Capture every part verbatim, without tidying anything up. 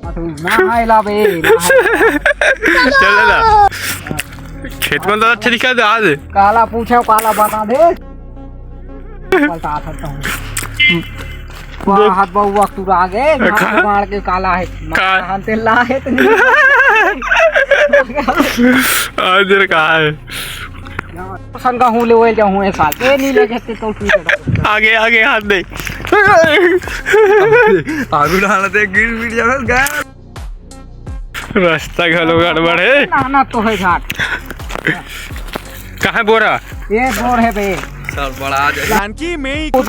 नहाए ला बे, नहाए। चल ना। खेत में तो अच्छा दिखा दे आज। काला पूछे, काला बता दे। बता सकता हूँ। वाह, हाथ बउआ तू आगे, का? मार के काला है। का? हाथ ते ला है तो नहीं। आज तेरे कहा है। सन का हूँ ले, वो जाऊँ है साथ। ए, नहीं लेके ते तो तू आगे, आगे हाथ दे। आगू डालते गिर मिट जावे गा। रास्ता घलो गड़बड़ है। ना, ना तो है घाट। कहाँ बोरा? ये बोर है बे। सर बड़ा आ जाए। जानकी में ही कुछ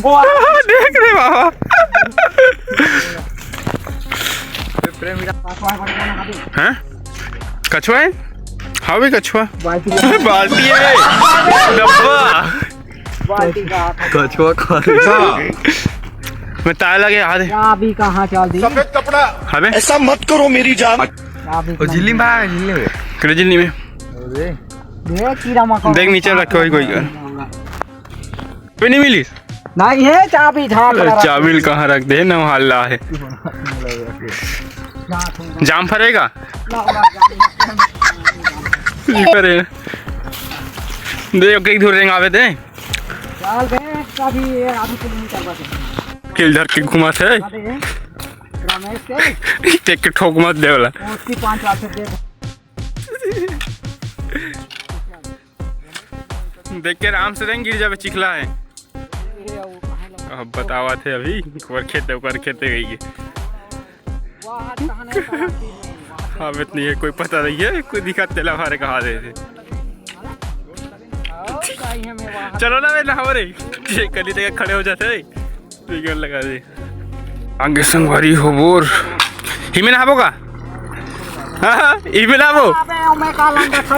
देख रे बाबा। प्रेम हैं? कछुआ है? हाँ भी कछुआ। बाल्टी। बाल्टी है। डब्बा। बाल्टी का हाथ है। कछुआ खा ले। मैं ताला लगे हाथ। चाबी कहाँ चल दी? सफेद कपड़ा। अबे। ऐसा मत करो मेरी जान। चाबी वो झिल्ली में आ, झिल्ली में। करे झिल्ली में। अरे। देख कीड़ा मकोड़ा। देख नीचे रखे हुए कोई। कोई नहीं मिली। नहीं है चाबी, झाँक अरे, लगा। चाबी कहाँ रख दे ना, हल्ला है। झाँक होगा। जाम फरेगा। ला, ला, जाम। अरे, दे, ओके, धुर रेंगावे दे। चल बे, कभी ये आधी किलोमीटर बचे। किल धर के घुमा थे। अरे, रमेश के। एक, एक ठोक मत दे वाला। उसकी पाँच आठ दे। देख के आराम से रेंग, गिर जावे, चिखला है। अब बतावा थे अभी, ओकर खेते, ओकर खेते गई है। अब इतनी है, कोई पता नहीं है, कोई दिखा तेला भारे कहा दे थे। चलो ना बे, नहाओ रे। ये कली तक खड़े हो जाते हैं। ठीक है, लगा दे। आगे संगवारी हो बोर। ही में नहाबो का? हाँ, हाँ, ही में नहाबो। अबे, मैं का लंगा था।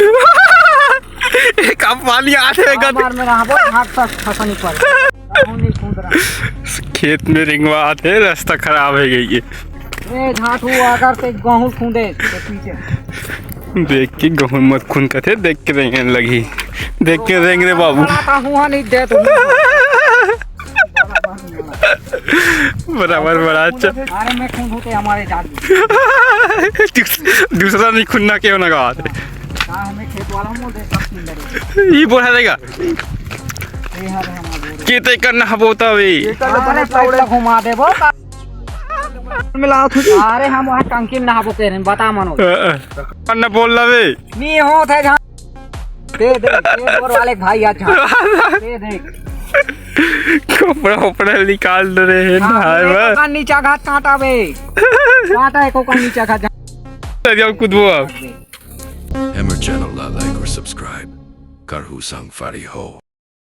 एक आप पानी आते हैं, गद- बार में नहाबो, हाथ तक फंसा नहीं पड़। नहीं कूद रहा। खेत में रिंगवा आते हैं, रास्ता खराब है गई है। ए, झाँटू, अगर ते गहूँ खूंदे, तो पीछे। देख के गहूँ मत खून कथे, देख के रेंगन लगी। देख के रेंग रे बाबू। बड़ा का हुआ नहीं दे तू। बराबर बड़ा अच्छा। अरे मैं खून होते हमारे जान। दूस-, दूसरा नहीं खुन्ना क्यों ना गात। हाँ, हमें खेत वाला मुंह दे सब सुंदर है। ये बोला देगा। ये हर हमारे। के ते करना हबोता वे। अरे पैसा घुमा देबो। मिलाओ तू। अरे हम वहाँ टंकी में नहाबो कह रहे हैं, बता मनो। अ, अ। अन्ना बोल रहा वे। नहीं हो थे जहाँ। दे दे, ये बोर वाले भाई आज झाँक। दे दे। कपड़ा उपड़ा निकाल दे रहे हैं, हाँ, नहाए एक बा। ओकर नीचा घात कांटा बे। कांटा है ओकर नीचा घात। अरे हम कूदबो अब। Hammer channel ला like और subscribe करहु संगवारी हो।